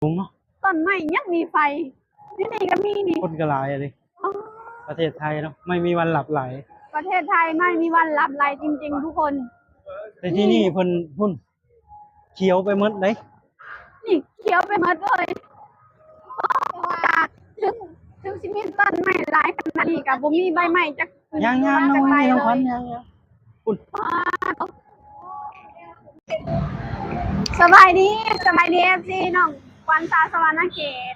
ງເນາະ ຕົ້ນໄມ້ຍັງມີໄຟ ຢູ່ນີ້ກໍມີນີ້ ຄົນກໍຫຼາຍເດ້. ອໍ ປະເທດໄທເນາະ ໄມ້ມີວັນລັບໄຫຼ. ປະເທດໄທໄມ້ມີວັນລັບໄຫຼຈິງໆ ທຸກຄົນ. ແຕ່ທີ່ນີ້ເພິ່ນ ພຸ້ນ ຂຽວໄປໝົດເດ້. ນີ້ຂຽວໄປໝົດເລີຍ. ຈາກ ເຖິງ ເຖິງຊິມີຕົ້ນໄມ້ຫຼາຍຂະໜາດນີ້ ກໍບໍ່ມີໃບໄມ້ຈັກ ຍັງໆ ນ້ອງຂວັນ ຍັງໆ ພຸ້ນ. ສະບາຍດີ ສະບາຍດີ ເອັຟຊີ ນ້ອງຂວັນ ຊາວສະຫວັນນະເຂດ.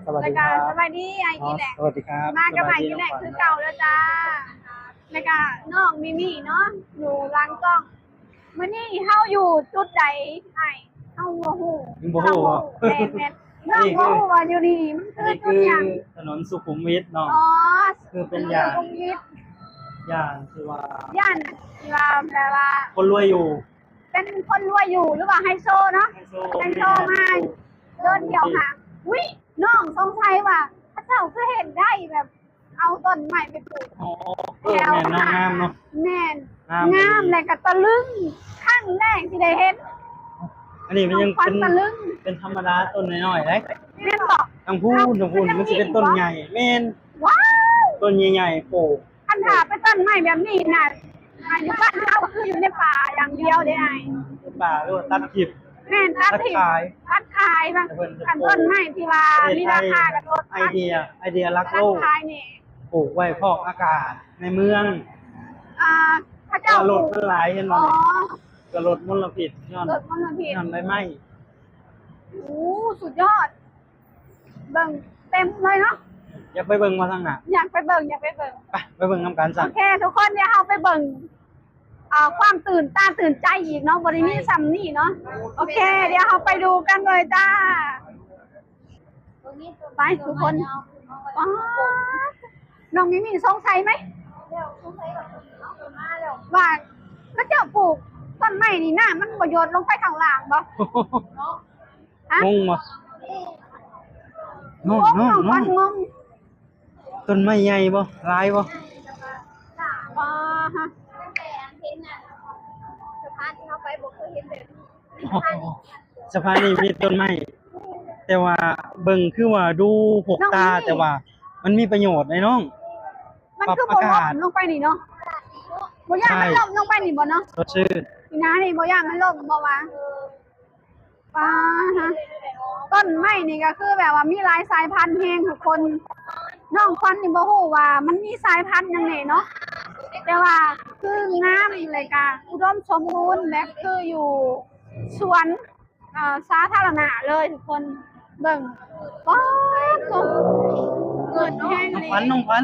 ສະບາຍດີ ແລ້ວກໍ ສະບາຍດີອ້າຍກິແລກ. ສະບາຍດີຄັບ ມາກັບອ້າຍກິແລກຄືເກົ່າເດີຈ້າ. ແລ້ວກໍນ້ອງມິມີເນາະ ຢູ່ຫຼັງກ້ອງ. ມື້ນີ້ເຮົາຢູ່ຈຸດໃດອ້າຍ? ເຮົາບໍ່ຮູ້ ຍັງບໍ່ຮູ້ບໍ່? ແມ່ນໆ ນ້ອງບໍ່ຮູ້ວ່າຢູ່ນີ້ມັນຄືຈຸດຫຍັງ. ອັນນີ້ຄືຖະໜົນສຸຂຸມວິດເນາະ. ອໍ ຄືເປັນ ຖະໜົນສຸຂຸມວິດ ຍ່ານທີ່ວ່າ ຍ່ານທີ່ວ່າແບບວ່າຄົນລວຍຢູ່ ເປັນຄົນລວຍຢູ່ ຫຼືວ່າໄຮໂຊເນາະ ໄຮໂຊ ໄຮໂຊມາເດີນທ່ຽວຫາ. ອຸ້ຍ ນ້ອງສົງໄສວ່າເຂົາເຈົ້າຄືເຮັດໄດ້ແບບ ເອົາຕົ້ນໄມ້ໄປປູກ. ອໍ ເອີ ແມ່ນເນາະ ງາມເນາະ. ແມ່ນ ງາມ ງາມ ແລະກໍຕະລຶງ ຄັ້ງແລກທີ່ໄດ້ເຫັນ. ອັນນີ້ມັນຍັງເປັນ ຕະລຶງ ເປັນທຳມະດາຕົ້ນນ້ອຍໆເດ້. ແມ່ນບໍ່? ທາງພຸ້ນ ທາງພຸ້ນມັນຊິເປັນຕົ້ນໃຫຍ່. ແມ່ນ. ວ້າວ ຕົ້ນໃຫຍ່ໆ ໂອ້ ຄັນຖ້າເປັນຕົ້ນໄມ້ແບບນີ້ນະ ອ່າ ຢູ່ບ້ານເຮົາກໍຄືຢູ່ໃນປ່າຢ່າງດຽວເດ້ອ້າຍ. ປ່າ ຫຼືວ່າຕັດຖິ້ມ. ແມ່ນ ຕັດຖິ້ມ ຕັດຂາຍ ຕັດຂາຍ. ຄັນຕົ້ນໄມ້ທີ່ວ່າມີລາຄາກໍຕັດ ໄອເດຍ ໄອເດຍຫຼັກໂລກ ຕັດຂາຍນີ້ ປູກໄວ້ຟອກອາກາດໃນເມືອງ. ອ່າ ເຂົາເຈົ້າ ເພາະວ່າລົດມັນຫຼາຍ ເຫັນບໍ່? ອໍ ກໍລົດມົນລະພິດ ຍ້ອນ ລົດມົນລະພິດ ຍ້ອນໃບໄມ້. ໂອ້ ສຸດຍອດ. ເບິ່ງເຕັມເລີຍເນາະ. ຢາກໄປເບິ່ງບໍ່ທາງໜ້າ? ຢາກໄປເບິ່ງ ຢາກໄປເບິ່ງ. ໄປ ໄປເບິ່ງນຳກັນຊັ້ນ. ໂອເຄ ທຸກຄົນ ດຽວເຮົາໄປເບິ່ງ ເອີ ຄວາມຕື່ນຕາຕື່ນໃຈອີກເນາະ ບໍ່ໄດ້ມີສ່ຳນີ້ເນາະ. ໂອເຄ ດຽວເຮົາໄປດູກັນເລີຍຈ້າ. ໄປທຸກຄົນ. ອໍ ນ້ອງມິມີສົງໄສໄໝ ວ່າເຂົາເຈົ້າປູກຕົ້ນໄມ້ນີ້ ນ້ຳມັນບໍ່ຢົດລົງໄປຂ້າງລ່າງບໍ່? ຮະ? ງົງບໍ່? ງງ ງງ ງງ ງງ. ຕົ້ນໄມ້ໃຫຍ່ບໍ່? ຫຼາຍບໍ່? ອໍ ຮະ ຕັ້ງແຕ່ເຫັນ ສະພານທີ່ເຮົາໄປບໍ່ເຄີຍເຫັນແບບນີ້. ສະພານນີ້ມີຕົ້ນໄມ້ ແຕ່ວ່າເບິ່ງຄືວ່າດູຫົກຕາ ແຕ່ວ່າມັນມີປະໂຫຍດເດ້ນ້ອງ. ມັນຄືບໍ່ລົ້ມລົງໄປນີ້ເນາະ? ບໍ່ຢ້ານມັນລົ້ມລົງໄປນີ້ບໍ່ເນາະ? ສົດຊື່ນ. ນີ້ນະ ນີ້ບໍ່ຢ້ານມັນລົ້ມບໍ່ວະ? ປາ ຮະ ຕົ້ນໄມ້ນີ້ກໍຄືແບບວ່າມີຫຼາຍສາຍພັນແຮງທຸກຄົນ. ນ້ອງຂວັນນີ້ບໍ່ຮູ້ວ່າມັນມີສາຍພັນຫຍັງແດ່ເນາະ ແຕ່ວ່າຄືງາມ ແລ້ວກໍອຸດົມສົມບູນ ແບບຄືຢູ່ສວນ ເອີ ສາທາລະນະເລີຍທຸກຄົນ. ເບິ່ງ ປາດໂທ້ ເກີດແຮງ ນ້ອງຂວັນ ນ້ອງຂວັນ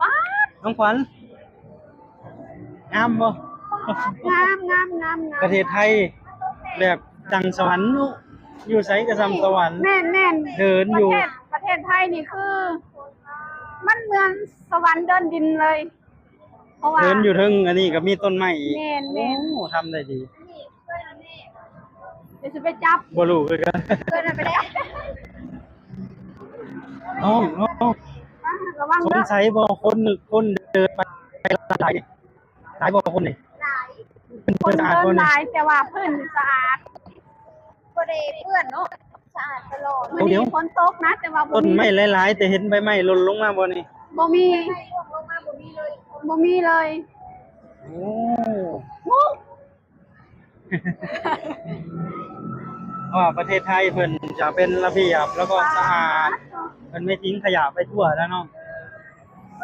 ປາດ ນ້ອງຂວັນ ງາມບໍ່? ງາມ ງາມ ງາມ ງາມ. ປະເທດໄທແບບດັ່ງສະຫວັນເນາະ ຢູ່ໃສກໍສ່ຳສະຫວັນ. ແມ່ນໆ ເດີນຢູ່ ປະເທດ ປະເທດໄທນີ້ຄື ມັນເໝືອນສະຫວັນເດີນດິນເລີຍ ເພາະວ່າເດີນຢູ່ເທິງອັນນີ້ກໍມີຕົ້ນໄມ້ອີກ. ແມ່ນໆ ໂອ້ ທຳໄດ້ດີ. ດຽວຊິໄປຈັບ ບໍ່ຮູ້ຄືກັນ. ເອີ້ນໄປແດ່ ນ້ອງ ນ້ອງ ລະວັງເດີ. ສົງໄສບໍ່ ຄົນ ຄົນເດີນໄປຫຼາຍ ຫຼາຍບໍ່ຄົນນີ້? ຫຼາຍ. ເພິ່ນ ຄົນເດີນຫຼາຍ ແຕ່ວ່າພື້ນສະອາດ ບໍ່ໄດ້ເປື້ອນເນາະ ສະອາດຕະຫຼອດ. ມື້ນີ້ຝົນຕົກນະ ແຕ່ວ່າບໍ່ມີ ຕົ້ນໄມ້ຫຼາຍໆ ແຕ່ເຫັນໃບໄມ້ຫຼົ່ນລົງມາບໍ່ນີ້? ບໍ່ມີ ບໍ່ມີເລີຍ ບໍ່ມີເລີຍ. ໂອ້ ເພາະວ່າປະເທດໄທເພິ່ນຈະເປັນລະບຽບ ແລ້ວກໍສະອາດ ເພິ່ນໄມ່ຖິ້ມຂະຫຍະໄປທົ່ວແລ້ວເນາະ.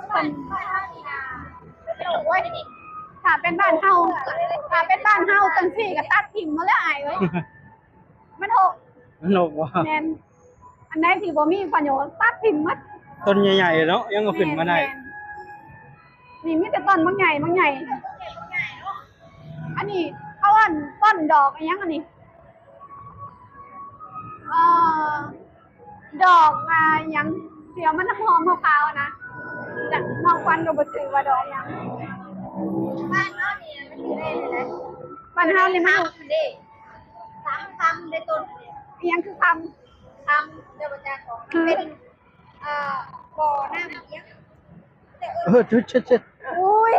ເພິ່ນ ໂອ້ຍ ຖ້າເປັນບ້ານເຮົາ ຖ້າເປັນບ້ານເຮົາຈັ່ງຊີ້ກໍຕັດຖິ້ມໝົດແລ້ວອ້າຍເອີຍ. ມັນຫົກ ມັນຫົກບໍ່? ແມ່ນ. ອັນໃດທີ່ບໍ່ມີປະໂຫຍດຕັດຖິ້ມໝົດ. ຕົ້ນໃຫຍ່ໆເນາະ ຍັງເອົາຂຶ້ນມາໄດ້. ແມ່ນໆ ນີ້ມີແຕ່ຕົ້ນບັກໃຫຍ່ ບັກໃຫຍ່. ອັນນີ້ເຂົາເອີ້ນຕົ້ນດອກອີ່ຫຍັງອັນນີ້? ເອີ ດອກ ອ່າ ຫຍັງ ທີ່ວ່າມັນຫອມໆຂາວໆນະ. ນ້ອງຂວັນກໍບໍ່ຈື່ວ່າດອກຫຍັງ. ບ້ານເຮົານີ້ມັນຢູ່ໃນນີ້ແຫຼະ. ບ້ານເຮົານີ້ມັນຢູ່ ຄຳເດ້ ຄຳ ຄຳເດ້ຕົ້ນ ອີ່ຫຍັງຄືຄຳ? ຄຳ ເຈົ້າບໍ່ຈັກບໍ່? ມັນເປັນ ເອີ ບໍ່ນ້ຳອີ່ຫຍັງ ເອີ ຈຸດ ເຈັດ ເຈັດ ອຸ້ຍ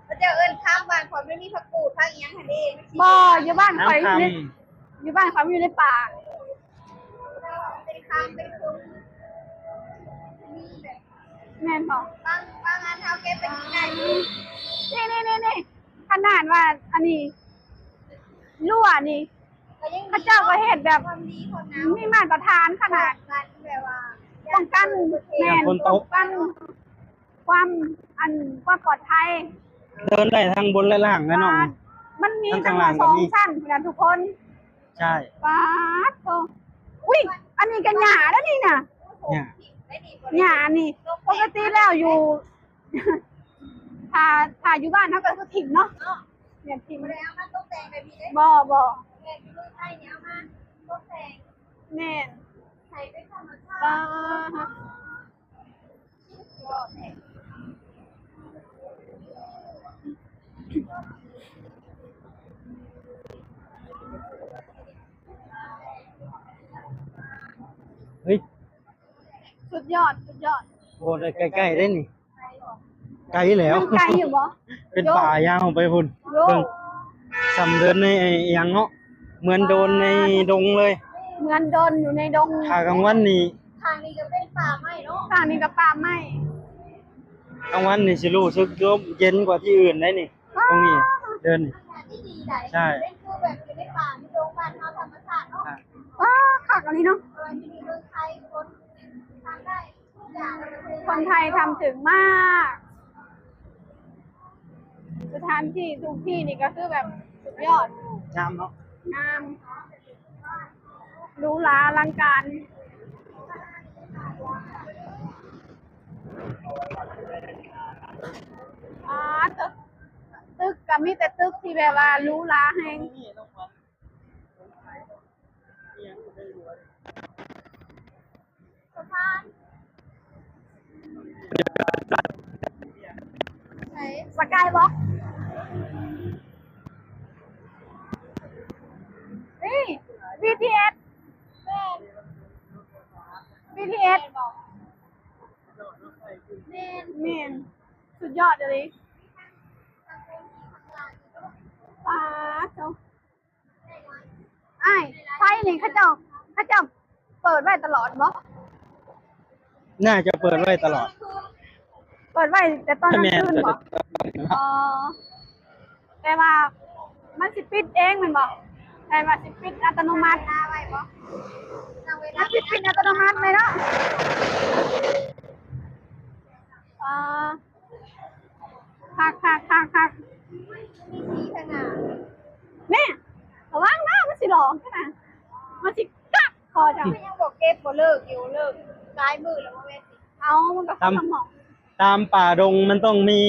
ເຂົາເຈົ້າເອີ້ນຄຳ. ບ້ານຂ້ອຍມັນມີຜັກກູດ ຜັກອີ່ຫຍັງຫັ້ນເດ້. ບໍ່ ຢູ່ບ້ານຂ້ອຍຢູ່ໃນ ຢູ່ບ້ານຂ້ອຍມັນຢູ່ໃນປ່າ. ຕາມເປັນຄົນມີແບບ ແມ່ນບໍ່? ບາງ ບາງອັນເຮົາເກັບໄປກິນໄດ້ຢູ່. ນີ້ໆໆໆ ຂະໜາດວ່າອັນນີ້ ຮົ້ວນີ້ ເຂົາເຈົ້າກໍເຮັດແບບມີມາດຕະຖານຂະໜາດ ປ້ອງກັນ ແມ່ນ ປ້ອງກັນຄວາມ ອັນ ຄວາມປອດໄພ. ເດີນໄດ້ທັງບົນ ແລະ ລ່າງແນ່ນອນ. ມັນມີທັງສອງຊັ້ນພຸ້ນນະທຸກຄົນ. ໃຊ່. ປາດໂທ້ ອຸ້ຍ ອັນນີ້ກໍຫຍ້າແລ້ວນີ້ນະ. ຫຍ້າ ຫຍ້ານີ້ ປົກກະຕິແລ້ວຢູ່ ຖ້າ ຖ້າຢູ່ບ້ານເຮົາກໍຄືຖິ້ມເນາະ. ແມ່ນ ຖິ້ມ. ບໍ່ໄດ້ເອົາມາຕົກແຕ່ງແບບນີ້ເດ້. ບໍ່ ບໍ່. ແມ່ນ ຢູ່ເມືອງໄທນີ້ເອົາມາຕົກແຕ່ງ. ແມ່ນ. ໃຫ້ເປັນທຳມະຊາດ. ປາດ. ເຮີ້ຍ ສຸດຍອດ ສຸດຍອດ. ໂອ້ ໄດ້ໃກ້ໆເດ້ນີ້. ໄກແລ້ວ. ມັນໄກຢູ່ບໍ່? ເປັນປ່າຍາວໄປພຸ້ນ. ໂອ້ ເບິ່ງ ສ່ຳເດີນໃນໄອ້ຫຍັງເນາະ ເໝືອນໂດນໃນດົງເລີຍ. ເໝືອນໂດນຢູ່ໃນດົງ. ຖ້າກາງວັນນີ້ ຂ້າງນີ້ກໍເປັນປ່າໄມ້ເນາະ. ຂ້າງນີ້ກໍປ່າໄມ້. ກາງວັນນີ້ຊິຮູ້ສຶກລົມເຢັນກວ່າທີ່ອື່ນໄດ໋ນີ້. ຕາ ຕົງນີ້ເດີນນີ້. ອາກາດດີໆໄດ໋. ໃຊ່. ເປັນຄືແບບຢູ່ໃນປ່າໃນດົງບ້ານເຮົາທຳມະຊາດເນາະ. ອ່າ ປາດ ຄັກອີ່ຫຼີເນາະ. ເອີ ຢູ່ໃນເມືອງໄທຄົນທຳໄດ້. ຄົນໄທທຳເຖິງມາກ. ສະຖານທີ່ທຸກທີ່ນີ້ກໍຄືແບບສຸດຍອດ. ງາມເນາະ. ງາມ. ຫຼູຫຼາອະລັງການ. ອາ ຕຶກ ຕຶກກໍມີແຕ່ຕຶກທີ່ແບບວ່າຫຼູຫຼາແຮງ. ສະພານ ໃສ? ສະກາຍວອກ ນີ້ ບີທີເອສ ແມ່ນ ບີທີເອສ ແມ່ນ ແມ່ນ ສຸດຍອດອີ່ຫຼີ. ປາດໂທ້. ອ້າຍ ໄຟນີ້ເຂົາເຈົ້າ ເຂົາເຈົ້າເປີດໄວ້ຕະຫຼອດບໍ່? ໜ້າຈະເປີດໄວ້ຕະຫຼອດ. ເປີດໄວ້ແຕ່ຕອນກາງຄືນບໍ່? ແມ່ນ. ອໍ ແຕ່ວ່າມັນຊິປິດເອງແມ່ນບໍ່? ແມ່ນວ່າຊິປິດອັດຕະໂນມັດ. ມັນຊິປິດອັດຕະໂນມັດເລີຍເນາະ. ອໍ ຄັກໆໆໆ ນີ້ ລະວັງເດີ ມັນຊິຫຼອກຫັ້ນນະ ມັນຊິກັດຄໍເຈົ້າ. ຍັງບໍ່ເກັດບໍ່ເລີກຢູ່ ເລີກຫຼາຍມື້ແລ້ວບໍ່ແມ່ນຕິ? ເອົ້າ ມັນກໍຄົນລະໝ່ອງ. ຕາມ ຕາມປ່າດົງມັນຕ້ອງມີ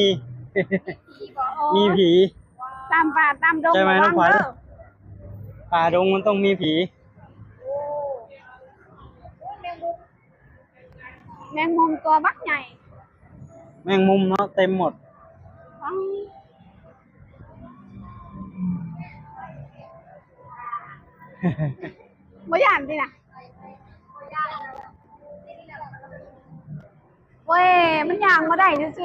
ມີຜີບໍ່? ອໍ ມີຜີ. ຕາມປ່າຕາມດົງ ລະວັງເດີ ປ່າດົງມັນຕ້ອງມີຜີ. ໂອ້ ໂອ້ຍ ແມງມຸມ. ແມງມຸມຕົວບັກໃຫຍ່. ແມງມຸມເນາະ ເຕັມໝົດ. ອໍ ບໍ່ຢ້ານຕິນະ? ໂອ້ຍ ມັນຍ່າງບໍ່ໄດ້ຊື່ໆ.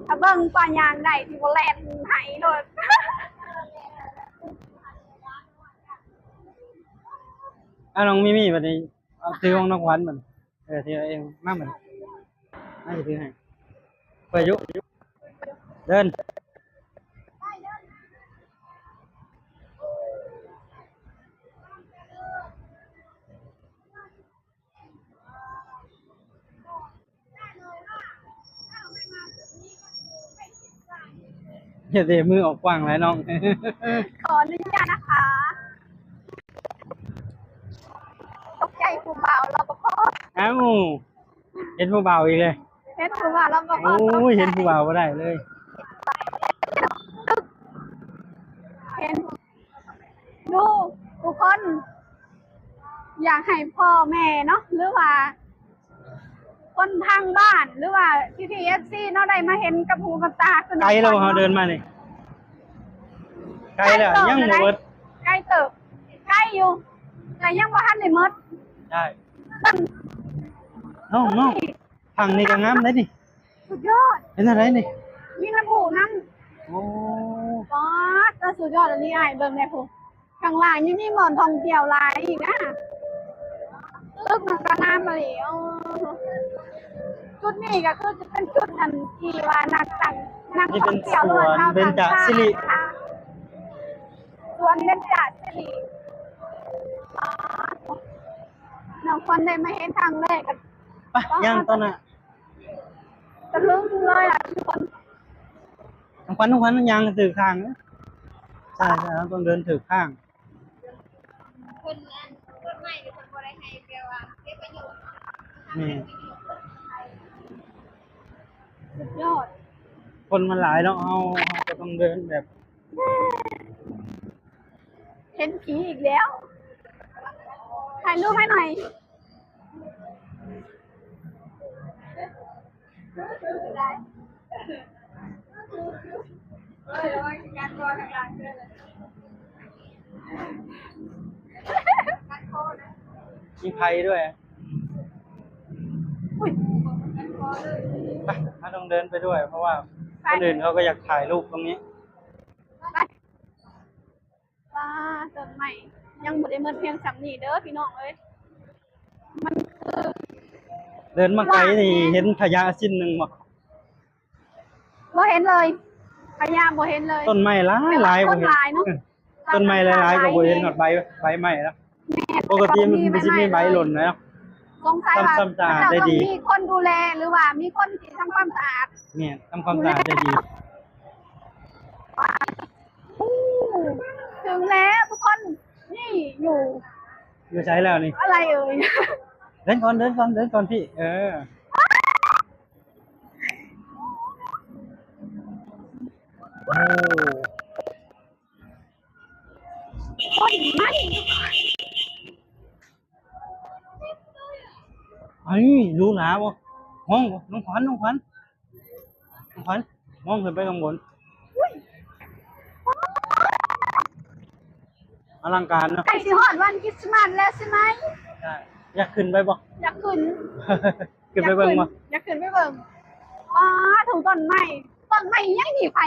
ຖ້າເບິ່ງກວ່າຍ່າງໄດ້ ຊິບໍ່ແລ່ນໃຫ້ໂລດ. ອ້າວ ນ້ອງມີມີ ບັດນີ້ ເອົາ ຖືຂອງນ້ອງຂວັນບັດນີ້. ເອີ ຖືເອົາເອງ ມາບັດນີ້ ມາ ຊິຖືໃຫ້. ເປີດຢູ່ ເດີນ. ຢ່າເດມືອອກກວ້າງຫຼາຍນ້ອງ. ຂໍອະນຸຍາດນະຄະ. ຕົກໃຈຜູ້ບ່າວ ລປພ. ອ້າວ ເຫັນຜູ້ບ່າວອີກເລີຍ. ເຫັນຜູ້ບ່າວ ລປພ. ໂອ້ຍ ເຫັນຜູ້ບ່າວບໍ່ໄດ້ເລີຍ. ເຫັນ ດູ ທຸກຄົນ ຢາກໃຫ້ພໍ່ແມ່ເນາະ ຫຼືວ່າຄົນທາງບ້ານ ຫຼືວ່າພີ່ໆ ເອັຟຊີ ເນາະ ໄດ້ມາເຫັນກັບຫູກັບຕາ. ໄກແລ້ວບໍ່ ເຮົາເດີນມານີ້? ໄກແລ້ວ ຍັງບໍ່ເບິດ. ໄກເຕີບ ໄກຢູ່ ແຕ່ຍັງບໍ່ທັນໄດ້ໝົດ. ໃຊ່ ເບິ່ງ ນ້ອງໆ ທາງນີ້ກໍງາມເດ້ນີ້. ສຸດຍອດ. ເປັນຈັ່ງໃດນີ້? ມີນ້ຳພຸນຳ. ໂອ້ ປາດ ສຸດຍອດອີ່ຫຼີອ້າຍ ເບິ່ງແດ່ພຸ້ນ. ຂ້າງລ່າງຍັງມີບ່ອນທ່ອງທ່ຽວຫຼາຍອີກນະ. ຕຶກມັນກໍງາມອີ່ຫຼີ. ໂອ້ ຈຸດນີ້ກໍຄືຈະເປັນຈຸດອັນທີ່ວ່ານັກຕ່າງ ນັກທ່ອງທ່ຽວ ຫຼືວ່າຊາວຕ່າງຊາດ ນີ້ເປັນສວນເບັນຈະສິລິ ສວນເບັນຈະສິລິ. ອໍ ນ້ອງຂວັນໄດ້ມາເຫັນຄັ້ງແລກກໍ ໄປ ຍ່າງຕໍ່ໜ້າ ຕະລຶງເລີຍລະທຸກຄົນ. ນ້ອງຂວັນ ນ້ອງຂວັນ ຍ່າງຖືກທາງເດີ. ໃຊ່ໆ ເຮົາຕ້ອງເດີນຖືກທາງ. ເພິ່ນອັນ ເພິ່ນໃໝ່ນີ້ເພິ່ນບໍ່ໄດ້ໃຫ້ແບບວ່າເສຍປະໂຫຍດເນາະ. ແມ່ນ. ສຸດຍອດ. ຄົນມັນຫຼາຍເນາະ ເຮົາ ເຮົາກໍຕ້ອງເດີນແບບ ເຫັນຜີອີກແລ້ວ. ຖ່າຍຮູບໃຫ້ໜ້ອຍ. ມີໄພດ້ວຍ. ອຸ້ຍ ໄປ ເຮົາຕ້ອງເດີນໄປດ້ວຍ ເພາະວ່າ ໄປ ຄົນອື່ນເຂົາກໍຢາກຖ່າຍຮູບຕົງນີ້. ໄປ. ປ້າ ຕົ້ນໄມ້ຍັງບໍ່ໄດ້ໝົດພຽງສ່ຳນີ້ເດີພີ່ນ້ອງເອີຍ. ມັນຄື ເດີນມາໄກນີ້ເຫັນຂະຫຍະຊິ້ນໜຶ່ງບໍ່? ບໍ່ເຫັນເລີຍ ຂະຫຍະບໍ່ເຫັນເລີຍ. ຕົ້ນໄມ້ຫຼາຍໆ ແຕ່ວ່າຄົນຫຼາຍເນາະ. ເອີ ຕົ້ນໄມ້ຫຼາຍໆກໍບໍ່ເຫັນຮອດໃບ ໃບໄມ້ແລ້ວ. ແມ່ນ ປົກກະຕິມັນຊິມີໃບຫຼົ່ນແລ້ວ. ສົງໄສວ່າ ເຂົາເຈົ້າຕ້ອງມີຄົນດູແລ ຫຼືວ່າມີຄົນທີ່ທຳຄວາມສະອາດ. ແມ່ນ ທຳຄວາມສະອາດໄດ້ດີ. ໂອ້ ເຖິງແລ້ວທຸກຄົນ. ນີ້ຢູ່ ຢູ່ໃສແລ້ວນີ້? ອະໄລເອີຍ? ເດີນກ່ອນ ເດີນກ່ອນ ເດີນກ່ອນພີ່. ເອີ ໂອ້ ຄົນມັນ ອັນນີ້ຫຼູຫຼາບໍ່? ຫ້ອງບໍ່? ນ້ອງຂວັນ ນ້ອງຂວັນ ນ້ອງຂວັນ ມອງຂຶ້ນໄປຂ້າງບົນ. ອະລັງການເນາະ. ໃກ້ຊິຮອດວັນຄຣິສມາສແລ້ວໃຊ່ໄໝ? ຢາກຂຶ້ນໄປບໍ່? ຢາກຂຶ້ນ. ຂຶ້ນໄປເບິ່ງບໍ່? ຢາກຂຶ້ນ ຢາກຂຶ້ນໄປເບິ່ງ. ປາດໂທ້ ຕົ້ນໄມ້ ຕົ້ນໄມ້ຍັງມີໄຟ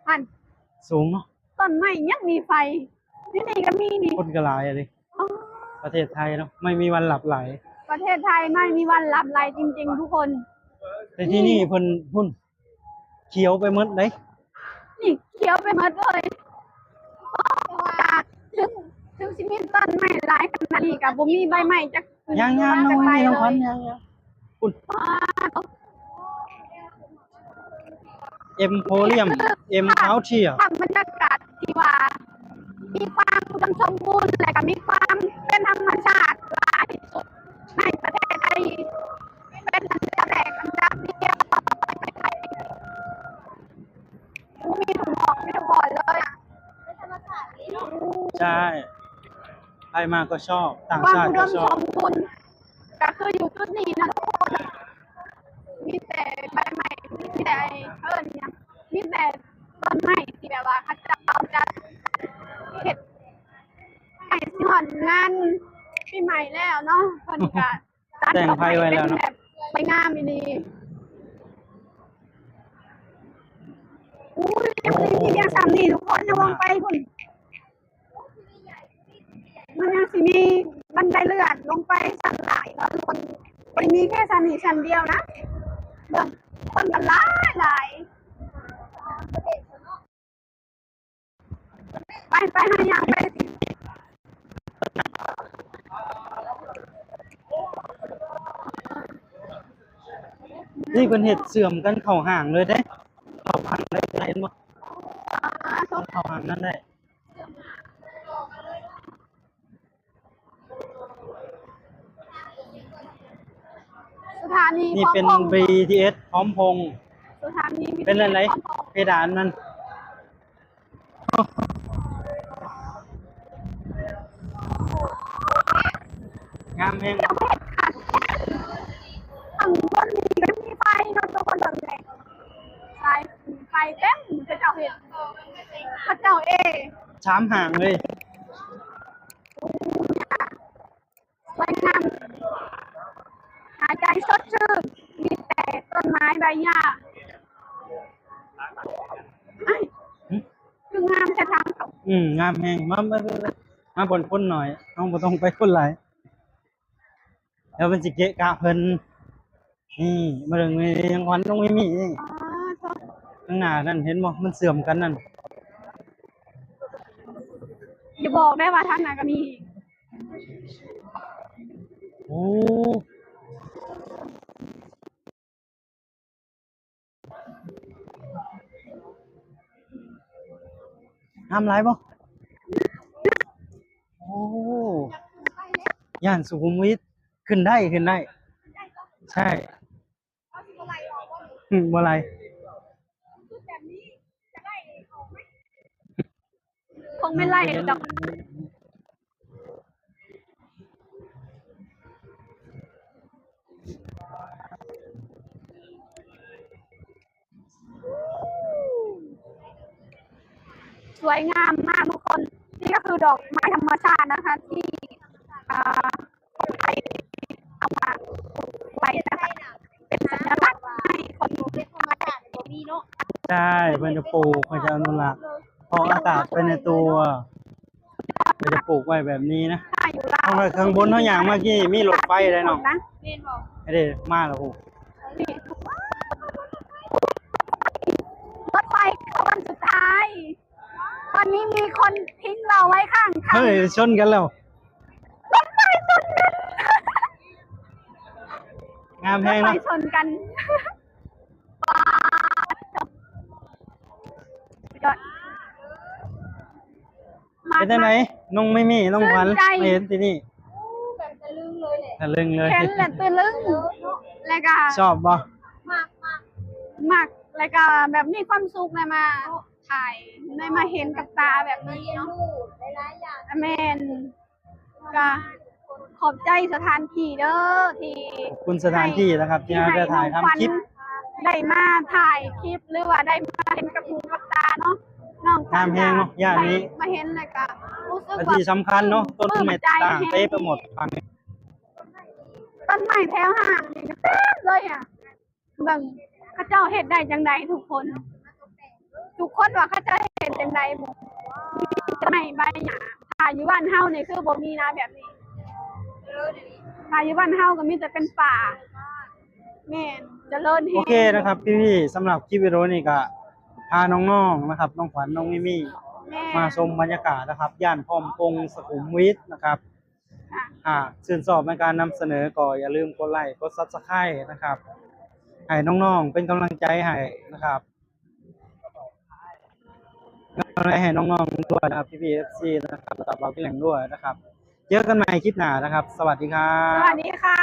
ຫັ້ນ. ສູງເນາະ. ຕົ້ນໄມ້ຍັງມີໄຟ ຢູ່ນີ້ກໍມີນີ້. ຄົນກໍຫຼາຍເດ້. ອໍ ປະເທດໄທເນາະ ໄມ້ມີວັນຫຼັບໄຫຼ. ປະເທດໄທໄມ້ມີວັນຫຼັບໄຫຼຈິງໆ ທຸກຄົນ. ແຕ່ທີ່ນີ້ເພິ່ນ ພຸ້ນ ຂຽວໄປໝົດເດ້. ນີ້ຂຽວໄປໝົດເລີຍ. ເພາະວ່າເຖິງ ເຖິງຊິມີຕົ້ນໄມ້ຫຼາຍຂະໜາດນີ້ ກໍບໍ່ມີໃບໄມ້ຈັກ ຍັງໆ ນ້ອງຂວັນ ຍັງໆ ພຸ້ນ ເອັມໂພຣຽມ ເອັມເຮົາທຽ ພາບບັນຍາກາດທີ່ວ່າມີຄວາມອຸດົມສົມບູນ ແລະກໍມີຄວາມເປັນທຳມະຊາດຫຼາຍທີ່ສຸດໃນປະເທດໄທ ເປັນອັນດັບແລກອັນດັບດຽວ ມີທຸກໝ່ອງ ມີທຸກບ່ອນເລີຍ. ໃຊ່ ໃຜມາກໍຊອບ ຕ່າງຊາດກໍຊອບ. ຄວາມອຸດົມສົມບູນກໍຄືຢູ່ຈຸດນີ້ນະທຸກຄົນ ມີແຕ່ໃບໄມ້ ມີແຕ່ ເອີ້ນຫຍັງ ມີແຕ່ຕົ້ນໄມ້ທີ່ແບບວ່າເຂົາເຈົ້າຈະເຮັດໃຫ້ຊິຮອດງານປີໃໝ່ແລ້ວເນາະ ເພິ່ນກໍ ແຕ່ງໄຟໄວ້ແລ້ວເນາະ ແບບສວຍງາມອີ່ຫຼີ. ອຸ້ຍ ຍັງບໍ່ໄດ້ມີພຽງສ່ຳນີ້ທຸກຄົນ ຍັງລົງໄປພຸ້ນ ມັນຍັງຊິມີບັນໄດເລື່ອນລົງໄປຊັ້ນຫຼາຍເນາະທຸກຄົນ ບໍ່ໄດ້ມີແຄ່ຊັ້ນນີ້ຊັ້ນດຽວນະ ເບິ່ງ ຄົນກໍຫຼາຍໆ. ໄປ ໄປ ເຮົາຍ່າງໄປ. ນີ້ເພິ່ນເຮັດເຊື່ອມກັນເຂົ້າຫ້າງເລີຍເດ້ ເຂົ້າຫ້າງໄດ້ ເຫັນບໍ່? ເຂົ້າຫ້າງນັ້ນໄດ້. ສະຖານີ ນີ້ເປັນ ພ້ອມພົງ ບີທີເອສ ພ້ອມພົງ ສະຖານີ ບີທີເອສ ເປັນອັນໃດ ພ້ອມພົງ ເພດານມັນ ງາມແຮງ ຂ້າງບົນນີ້ກໍມີໄຟເນາະ ທຸກຄົນເບິ່ງແດ່ ສາຍໄຟເຕັມ ເຂົາເຈົ້າເຮັດ ເຂົາເຈົ້າເອ ສາມຫ້າງເລີຍ. ສວຍງາມ ຫາຍໃຈສົດຊື່ນ ມີແຕ່ຕົ້ນໄມ້ໃບຫຍ້າ. ຫຶ? ຄື ຄືງາມແທ້ທາງເຂົາ. ອືມ ງາມແຮງ. ມາ ມາ ມາບ່ອນຄົນໜ້ອຍ ເຮົາບໍ່ຕ້ອງໄປຄົນຫຼາຍ ແລ້ວມັນຊິເກະກະເພິ່ນ. ນີ້ ມາເບິ່ງນີ້ ຍັງຂວັນນ້ອງມີມີນີ້. ອໍ ໂທ້ ຂ້າງໜ້ານັ້ນເຫັນບໍ່? ມັນເຊື່ອມກັນນັ້ນ. ຢ່າບອກໄດ້ວ່າທາງໜ້າກໍມີ. ໂອ້ ງາມຫຼາຍບໍ່? ໂອ້ ຍ່ານສຸຂຸມວິດ ຂຶ້ນໄດ້ ຂຶ້ນໄດ້. ໃຊ່ ອືມ ບໍ່ໄຫຼ. ຄົງແມ່ນໄລ່ດອກ. สวยงามมากทุกคน นี่ก็คือดอกไม้ธรรมชาตินะคะ ที่ อ่า คนไทยเอามาปลูกไว้นะคะ เป็นสัญลักษณ์ให้คน ธรรมชาติบ่มีเนาะ ໃຊ່ ເພິ່ນຈະປູກ ເພິ່ນຈະອະນຸລັກ ເພາະອາກາດໄປໃນຕົວ ເພິ່ນຈະປູກໄວ້ແບບນີ້ນະ. ຂ້າງ ຂ້າງບົນເຮົາຍ່າງມາກີ້ ມີລົດໄຟເດ້ເນາະ. ແມ່ນບໍ່? ເດ້ ມາແລ້ວພຸ້ນ ລົດໄຟເຂົ້າວັນສຸດທ້າຍ. ຕອນນີ້ມີຄົນทิ้ງเราไว้ข้างทาง ເຮີ້ຍ ຊົນກັນແລ້ວ ລົດໄຟຊົນກັນ ງາມແຮງເນາະ ລົດໄຟຊົນກັນ. ປາດ ສຸດຍອດ ເປັນຈັ່ງໃດ ນ້ອງມີມີ ນ້ອງຂວັນ ຊື່ນໃຈ ມາເຫັນທີ່ນີ້ ໂອ້ ແບບຕະລຶງເລີຍແຫຼະ ຕະລຶງເລີຍ ເຫັນແລ້ວຕະລຶງ ແລ້ວກໍ ຊອບບໍ່? ມັກ ມັກ ມັກ ແລ້ວກໍແບບມີຄວາມສຸກ ໄດ້ມາຖ່າຍ ໄດ້ມາເຫັນກັບຕາແບບນີ້ເນາະ ຫຼາຍໆຢ່າງ ແມ່ນ ກໍຂອບໃຈສະຖານທີ່ເດີ ທີ່ ຂອບຄຸນສະຖານທີ່ນະຄັບ ທີ່ໃຫ້ ທີ່ໃຫ້ໄດ້ຖ່າຍທຳຄລິບ ໄດ້ມາຖ່າຍຄລິບ ຫຼືວ່າໄດ້ມາເຫັນກັບຫູກັບຕາເນາະ ນ້ອງຂວັນ ງາມແຮງເນາະ ຢ້ານນີ້ ມາເຫັນແລ້ວກໍຮູ້ສຶກວ່າ ແລະທີ່ສຳຄັນເນາະ ຕົ້ນໄມ້ຕ່າງເຕັມໄປໝົດຝັ່ງນີ້ ຕົ້ນໄມ້ແຖວຫ້າງນີ້ເຕັມເລີຍອະ. ເບິ່ງເຂົາເຈົ້າເຮັດໄດ້ຈັ່ງໃດທຸກຄົນ ທຸກຄົນວ່າເຂົາເຈົ້າເຮັດຈັ່ງໃດ ມີແຕ່ໄມ້ໃບຫຍ້າ ຖ້າຢູ່ບ້ານເຮົານີ້ຄືບໍ່ມີນະແບບນີ້ ຖ້າຢູ່ບ້ານເຮົາກໍມີແຕ່ເປັນປ່າ ແມ່ນ ຈະເລີນແຮງ. ໂອເຄນະຄັບພີ່ໆ ສຳລັບຄລິບວິດີໂອນີ້ກໍພານ້ອງໆນະຄັບ ນ້ອງຂວັນ ນ້ອງມີມີ ແມ່ນ ມາຊົມບັນຍາກາດນະຄັບ ຍ່ານພ້ອມພົງ ສຸຂຸມວິດນະຄັບ. ຫາກຊື່ນຊອບໃນການນຳສະເໜີກໍຢ່າລືມກົດໄລກົດ Subscribe ນະຄັບ ໃຫ້ນ້ອງໆເປັນກຳລັງໃຈໃຫ້ນະຄັບ ໃຫ້ນ້ອງໆດ້ວຍນະຄັບ ພີ່ໆ ເອັຟຊີ ນະຄັບ ແລ້ວກໍບ່າວກິແລັງດ້ວຍນະຄັບ. ເຈີກັນໃໝ່ຄລິບໜ້ານະຄັບ ສະຫວັດດີຄັບ ສະຫວັດດີຄ່ະ.